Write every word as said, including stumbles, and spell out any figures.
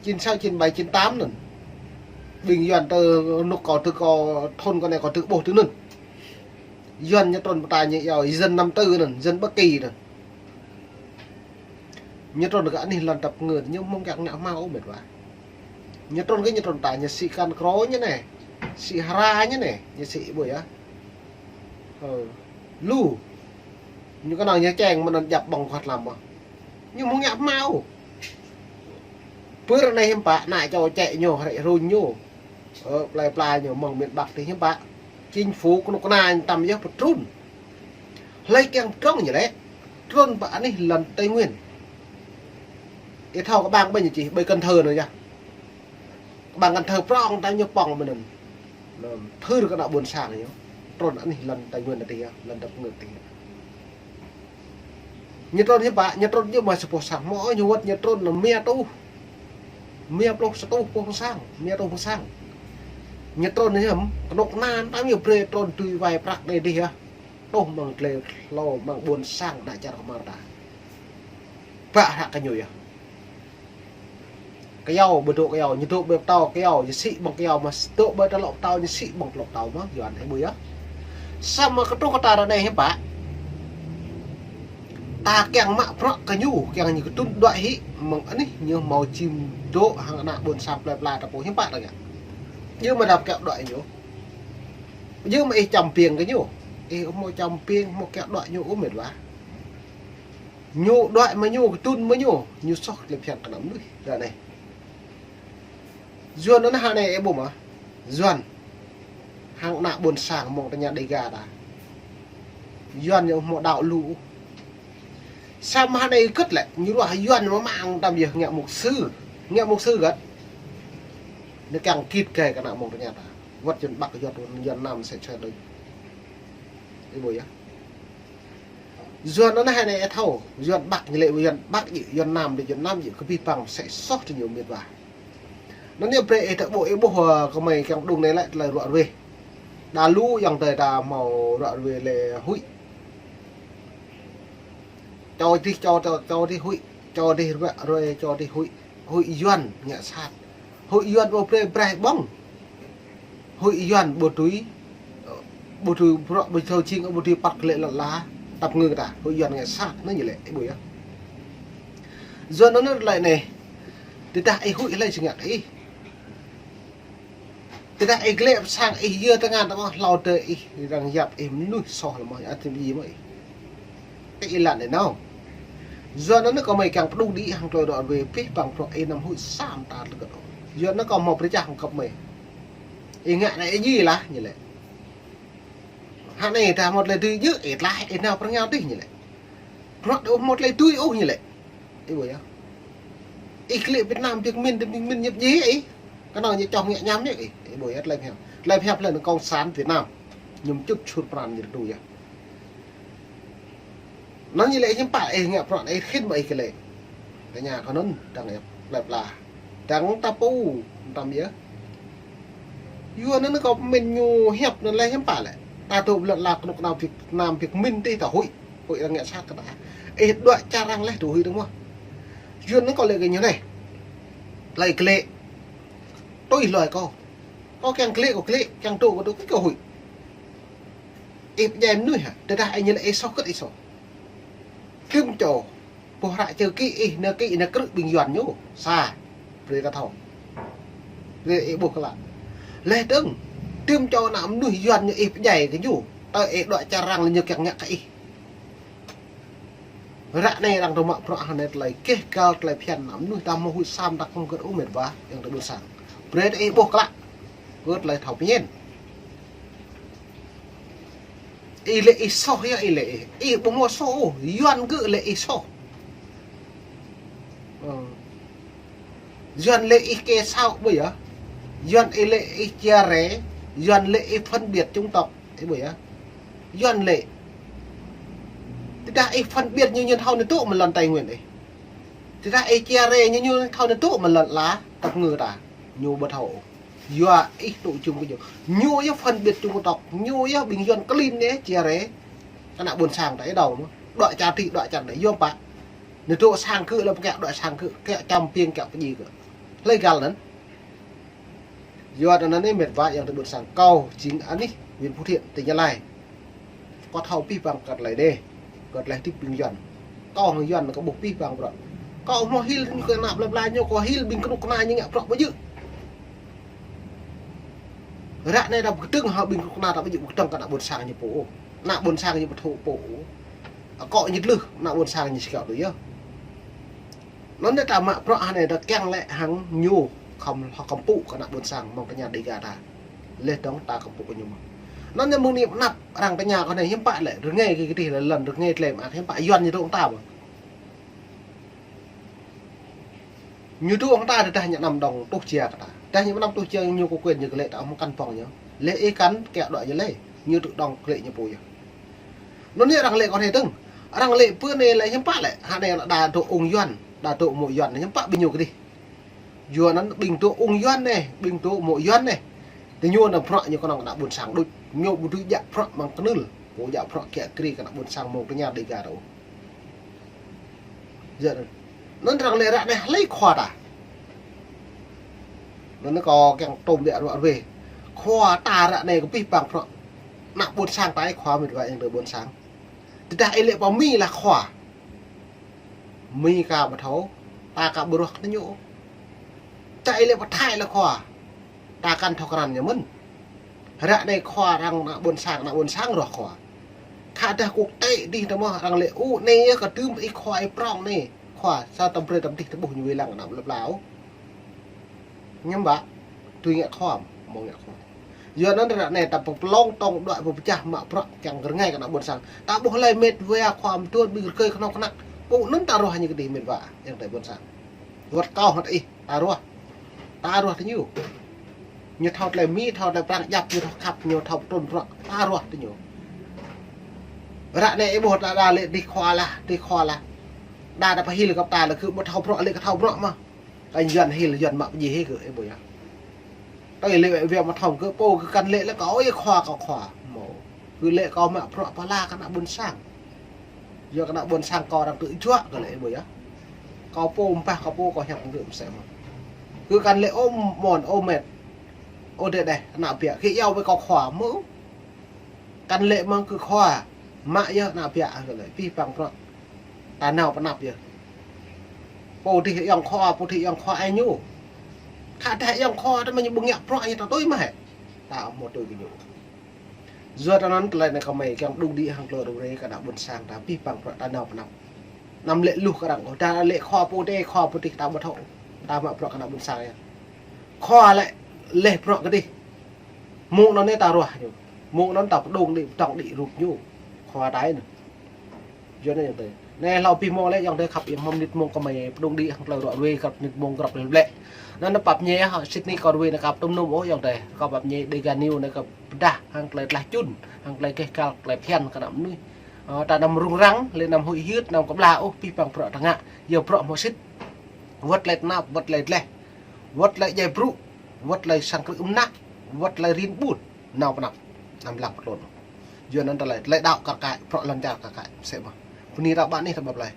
Chín sáu, chín bảy, chín tám anŭn. Ƀing Yuan tơ nŭk kâo tơ kâo thôn kâo anai kâo tơ ƀuh tơ anŭn. Yuan ñu trŭn pơ ta ñu iâu dân năm tư anŭn, dân Bắc Kỳ anŭn. Ñu trŭn kơ anih lŏn tăp ngơ, ñu mơ̆ng kiăng ngă hmâo ôh met wa. Ñu trŭn kơ ñu trŭn ta ñu sĭ kăn krô ñu anai. Sĭ hra ñu anai, ñu sĭ ƀu yơh. Ơ. Lu. Ñu kơnơ̆ng ñu čeng mơ̆n anŭn djăp ƀơ̆ng kơt lăm mơ̆n. Ñu mơ̆ng ngă hmâo. Pơ anai hiư̆m pă, ană čô čĕ ñu, hrĕ hrŭn ñu. Ơ, plơi pla ñu mơ̆ng miền Bắc tih hiư̆m pă. Chính phủ kơnuk kơna ñu tăm yơh pơtrŭn. Hlơi kiăng pơtrŭn ñu lĕ. Trŭn pơ anih lŏn Tây Nguyên. Ih thâo kơ ƀang ƀơi ñu čih, ƀơi Cần Thơ anŭn yơh. Kơ ƀang Cần Thơ prŏng ta ñu pŏng mơ̆n anŭn. Anŭn thâo kơ ană ƀôn sang ñu. Trŭn anih lŏn Tây Nguyên tih yơh, lŏn tăp ngơ tih yơh. Ñu trŭn hiư̆m pă, ñu trŭn ñu mă sa boh sang, mơ̆ ñu wơ̆t ñu trŭn anŭn mia tuh. Mia pluh sa tuh boh sang, mia tuh boh sang. Ñu trŭn hiư̆m, kơnuk kơna ta ñu brơi trŭn tui wai prăk anai dih yơh. Tuh mơ̆ng glai hlâo mơ̆ng ƀôn sang ană čar kơmar ta. Pă hră kơ ñu yơh. Kơyâo, ƀu dŏ kơyâo, ñu dŏ ƀơi pơtâo kơyâo, ñu sĭ ƀơ̆ng kơyâo mơ̆, dŏ ƀơi tơlŏ pơtâo, ñu sĭ ƀơ̆ng tơlŏ pơtâo mơ̆, Yuan ih ƀu yơh. Samơ̆ kơ truh kơ ta ră anai hiư̆m pă. Ta kiăng mă bruă kơ ñu, kiăng ñu kơtŭn đuaĭ hĭ, mơ̆ng anih ñu hmâo čim dŏ hăng ană ƀôn sang plơi pla ta pô hiư̆m pă ta ngă. Yua mơ̆ đăp kiăng đuaĭ ñu. Yua mơ̆ ih čăm piêng kơ ñu. Ih hmâo čăm piêng, hmâo kiăng đuaĭ ñu ôh met wa. Ñu đuaĭ mơ̆ ñu, kơtŭn mơ̆ ñu, ñu soh tơlơi phiăn kơ ană mơnuih ră anai. Yuan anŭn hă anai ih ƀuh mơ̆. Yuan. Hăng ană ƀôn sang mơ̆ng tơña Đêga ta. Yuan ñu hmâo đaŏ lu. Samơ̆ hă anai kơ̆t lĕ, ñu ruah Yuan mơ̆ mơ̆ng tăm yơh ngă mục sư. Ngă mục sư kơ̆t. Ñu kiăng git gai kơ ană mơ̆ng tơña ta. Wơ̆t Yuan Bắc, Yuan, Yuan Nam sĕ sĕ đôč. Ih ƀuh yơh. Yuan anŭn hă anai ih thâo, Yuan Bắc ñu lĕ Yuan Bắc djơ̆, Yuan Nam djơ̆, Yuan Nam djơ̆ kơ abih bang sĕ soh tơ ñu met wa. Anŭn ñu brơi ih ta ƀuh, ih ƀuh, ơ, kơmơi kiăng pơđŭng anai lĕ tơlơi ruă ruih. Đa lu yang tơi ta hmâo ruă ruih lĕ huĭ. Čô dih, čô, čô, čô dih huĭ, čô dih ruă ruih, čô dih huĭ. Huĭ Yuan ngă sat. Huĭ Yuan ƀu brơi braih ƀơ̆ng. Huĭ Yuan ƀu tui, ƀu tui bruă ƀu thâo jing, ƀu tui păt kơ lĕ lŏn la, tăp ngơ ta. Huĭ Yuan ngă sat, anŭn ñu lĕ, ih ƀuh yơh. Yuan anŭn lĕ anai. Tơdah ih huĭ hlơi či ngă kơ ih. Tơdah ih glĕ pơ sang ih yua tơngan tơmơ̆ hlâo dơ̆ ih, arăng yap ih mơnuih soh lĕ mơ̆, ăt tĭm djai mơ̆ ih. Ih lăng anai nao. Yuan anŭn kơmơi kiăng pơđŭng đĭ hăng tơlơi ruă ruih pih păng prŏ ih anăm huĭ sa mơta tơgơ̆t ôh. Yuan anŭn kơ hmâo pơrơčah hăng kơmơi. Ih ngă anai ih djai lah ñu lĕ. Hă anai ta hmâo tơlơi dưi djơ̆ ih tlaih ih nao pơrơngiao dih ñu lĕ. Bruă đôč hmâo tơlơi dưi ôh ñu lĕ. Ih ƀuh yơh. Ih glĕ Việt Nam biă mĭn, biă mĭn ñu pơdjai ih. Kơnơ̆ng ñu čŏh ngă ñam ñu ih. Ih ƀuh yơh tơlơi phiăn. Tơlơi phiăn plơi anŭn Cộng sản Việt Nam. Ñu čut čut pran ñu tui yơh. Anŭn ñu lĕ hiư̆m pă ih ngă bruă anai ih khĭn mơ̆ ih glĕ. Tơña kơ anŭn dăng yơh plơi pla. Dăng ta pô, tăm yơh. Yuan anŭn kơ pơmĭn ñu hiăp anŭn lĕ hiư̆m pă lĕ. Ta dŏ ƀơi lŏn la kơnuk kơna Việt Nam biă mĭn tih ta huĭ. Huĭ arăng ngă sat kơ ta. Ih đuaĭ čar arăng lĕ dŏ huĭ dơ̆ng mơ̆. Yuan anŭn kơ lĕ kơ ñu anai. Tơlơi glĕ. Tui hloi kâo. Kâo kiăng glĕ kâo glĕ, kiăng dŏ kâo dŏ, kâo huĭ. Ih pơdjai mơnuih hă, tơdah ih ñu lĕ ih soh kơ̆t ih soh. Tơm čô, boh hră čơ kĭ ih, nao kĭ, nao krư̆ ƀing Yuan ñu. Sa, brơi ta thâo. Brơi ih ƀuh klă. Laih dơ̆ng, tơm čô ană mơnuih Yuan ñu ih pơdjai kơ ñu. Tơl ih đuaĭ čar arăng lĕ ñu kiăng ngă kơ ih. Ră anai arăng dŏ mă bruă hăng anai tơlơi keh gal tơlơi phiăn ană mơnuih ta hmâo huĭ sa mơta khŏm kơ̆t ôh met wa, yang ta ƀuh sang. Brơi ta ih ƀuh klă. Kơ tơlơi thâo pơñen. Ih lĕ ih soh yơh ih lĕ ih. Ih ƀu hmâo soh ôh, Yuan gơ̆ lĕ ih soh. Ơ. Yuan lĕ ih kê sao ƀu yơh. Yuan ih lĕ ih chia rẽ. Yuan lĕ ih phân biệt chủng tộc. Ih ƀuh yơh. Yuan lĕ. Tơdah ih phân biệt ñu ñu thâo anai dŏ mơ̆ lŏn Tây Nguyên ih. Tơdah ih chia rẽ ñu ñu thâo anai dŏ mơ̆ lŏn la, tăp ngơ ta. Ñu ƀu thâo. Yua ih dŏ čum kơ ñu. Ñu yơh phân biệt chủng tộc. Ñu yơh ƀing Yuan klin anai chia rẽ. Ană ƀôn sang ta ih đaŏ mơ̆. Đuaĭ čar tih, đuaĭ čar anai. Yua pă. Anai dŏ sang gơ̆ lĕ pơkă đuaĭ sang gơ̆. Kơ čăm piêng kơ pơdjai gơ̆. Hlơi găl anŭn. Yua anŭn anai mĕt wa ayŏng adơi ƀôn sang, kâo jing anih huyện Phú Thiện, tỉnh Gia Lai. Kâo thâo abih bang kơ tơlơi anai, kơ tơlơi hơdip ƀing Yuan. Kâo hăng Yuan kâo ƀuh abih bang bruă. Kâo hmâo hil ñu kơ ană plơi pla ñu, kâo hil ƀing kơnuk kơna ñu ngă bruă ƀu djơ̆. Ră anai đa pơkơdơ̆ng hă ƀing kơnuk kơna ta ƀu djơ̆ pơkơdơ̆ng kơ ană ƀôn sang ñu pô. Ană ƀôn sang ñu pơthâo pô. Akŏ ñu tlưh, ană ƀôn sang ñu či kiaŏ tui yơh. Anŭn đa ta mă bruă hă anai đa kiăng lĕ hăng ñu khŏm, khŏm pŭ kơ ană ƀôn sang mơ̆ng tơña Dega ta. Leh dơ̆ng ta khŏm pŭ kơ ñu mơ̆n. Anŭn ñu mơ̆ng anai pơanăp arăng tơña kơ anai hiư̆m pă lĕ, rơngai kơ kơdih lĕ lŏn, rơngai tlem ak hiư̆m pă Yuan ñu dŏ hăng ta mơ̆n. Ñu dŏ hăng ta tơdah ñu anăm dŏng tuh jia kơ ta. Tơdah ñu anăm tuh jia ñu kơ quyền ñu kơ lĕ ta hmâo kăn pŏng ñu. Lĕ ih kăn kiaŏ đuaĭ ñu lĕ. Ñu dŏ dŏng kơ lĕ ñu pô yơh. Anŭn anai arăng lĕ kơ anai dơ̆ng. Arăng lĕ pơ anai lĕ hiư̆m pă lĕ. Hă anai lĕ đa dŏ ung Yuan, đa dŏ mô̆ Yuan hiư̆m pă ƀing ñu kơdih. Yua anŭn ƀing dŏ ung Yuan anai, ƀing dŏ mô̆ Yuan anai. Tơ ñu anăm bruă ñu kơnơ̆ng kơ ană ƀôn sang đôč. Ñu ƀu dưi djă bruă mơ̆ng kơnưl. Ƀu djă bruă kiă kriê kơ ană ƀôn sang mơ̆ng tơña Dega ta ôh. Yua anŭn. Anŭn arăng lĕ ră anai hlơi khua ta. Anŭn kâo kiăng tŏm biă ruă ruê. Khua ta ră anai kơ abih bang bruă. Ană ƀôn sang ta ih khua mĕt wa ayŏng adơi ƀôn sang. Tơdah ih lĕ pơ Mi lah khua. Mi ka ƀu thâo, ta ka ƀu ruah kơ ñu. Tơdah ih lĕ pơ Thái lah khua. Ta kăn thâo krăn ñu mơ̆n. Ră anai khua arăng ană ƀôn sang, ană ƀôn sang ruah khua. Khă dah quốc tế dih tơ mơ̆ arăng lĕ u anai yơh kơ tơm ih khua ih prŏng anai. Khua sa tơm brơi tơm dih tơƀuh ñu wai lăng ană plơi pla ôh. Hiư̆m pă, tui ngă khua, mơ̆ng ngă khua. Yua anŭn ră anai ta pơplông tŏng đuaĭ pơpơčah mă bruă kiăng rơngai kơ ană ƀôn sang. Ta ƀuh hlơi mĕt wa khua mơtuan ƀing rơkơi kơnuk kơna. Pô anŭn ta ruah ñu kơdih mĕt wa ayŏng adơi ƀôn sang. Wơ̆t kâo hăng ih, ta ruah. Ta ruah tơ ñu. Ñu thâo tơlơi Mi, thâo tơlơi Prăng djăp, ñu thâo khăp, ñu thâo pơtrŭn bruă. Ta ruah tơ ñu. Ră anai ih ƀuh ta đa lĕ dih khua lah, dih khua lah. Đa đa pơhil kơ ta lĕ kơ ƀu thâo bruă lĕ kơ thâo bruă mơ̆. Kơ Yuan hil Yuan mă pơjih hĭ kơ ih ƀuh yơh. Tui lĕ wĕ wĕ mă thâo kơ pô kơ kăn lĕ lĕ kâo ih khua kâo khua mơ̆. Kơ lĕ kâo mă bruă pơala kơ ană ƀôn sang. Yua kơ ană ƀôn sang kâo arăng tŭ juă kơ lĕ ih ƀuh yơh. Kâo pô mpah kâo pô kâo hiăp kơ mơsĕ mơ̆n. Kơ kăn lĕ ôh mơ̆n ôh mĕt. Ôh dêh dêh ană biă. Khĭ iâu wĕ kâo khua mơ̆. Kăn lĕ mơ̆ng kơ khua. Mă yơh ană biă kơ lĕ abih bang bruă. Ta nao pơanăp yơh. Pô dih ayŏng khua, pô dih ayŏng khua ai ñu. Khă dah ayŏng khua tơ mơ̆ ñu ƀu ngă bruă ñu ta tui mơ̆ hĕ. Ta hmâo tui kơ ñu. Yua anŭn tơlơi anai kơmơi kiăng pơđŭng đĭ hăng tơlơi rŭng rê kơ ană ƀôn sang ta abih bang bruă ta nao pơanăp. Anăm lĕ luh kơ arăng ôh, ta lĕ khua pô dêh, khua pô dih ta ƀu thâo. Ta mă bruă kơ ană ƀôn sang yơh. Khua lĕ leh bruă kơdih. Mơ̆ng anŭn anai ta ruah ñu. Mơ̆ng anŭn ta pơđŭng đĭ, pơtŏng đĭ rup ñu. Khua ta anai. Yua anai ayŏng adơi. Anai hlâo abih mông lĕ ayŏng adơi khăp iâu hmâo mơnit mông kơmơi pơđŭng đĭ hăng tơlơi ruă ruê kơ mơnit mông kơ ruă lĕ. Anŭn anai pap ñe hă sĭt nik kơ ruê anai kơ pơtŭm num ôh ayŏng adơi. Kơ pap ñe Dega News anai kơ pơdah hăng tơlơi tlaih čun, hăng tơlơi keh kal, tơlơi phiăn kơ ană mơnuih. Ơ, ta anăm rŭng răng, lĕ anăm huĭ hyưt, anăm kơƀlah ôh abih bang bruă ta ngă. Yua bruă hmâo sĭt. Wơ̆t tơlơi tơnap, wơ̆t tơlơi dleh. Wơ̆t tơlơi djai brŭ, wơ̆t tơlơi sang krư̆ mơnă, wơ̆t tơlơi rin ƀun. Nao pơanăp, anăm lăng pơtlôn. Yua anŭn tơlơi, tơlơi đaŏ kar kaĭ, bruă lŏn čar kar kaĭ, mơsĕ mơ̆n. Bơni ta ƀă anih ta ƀă plơi.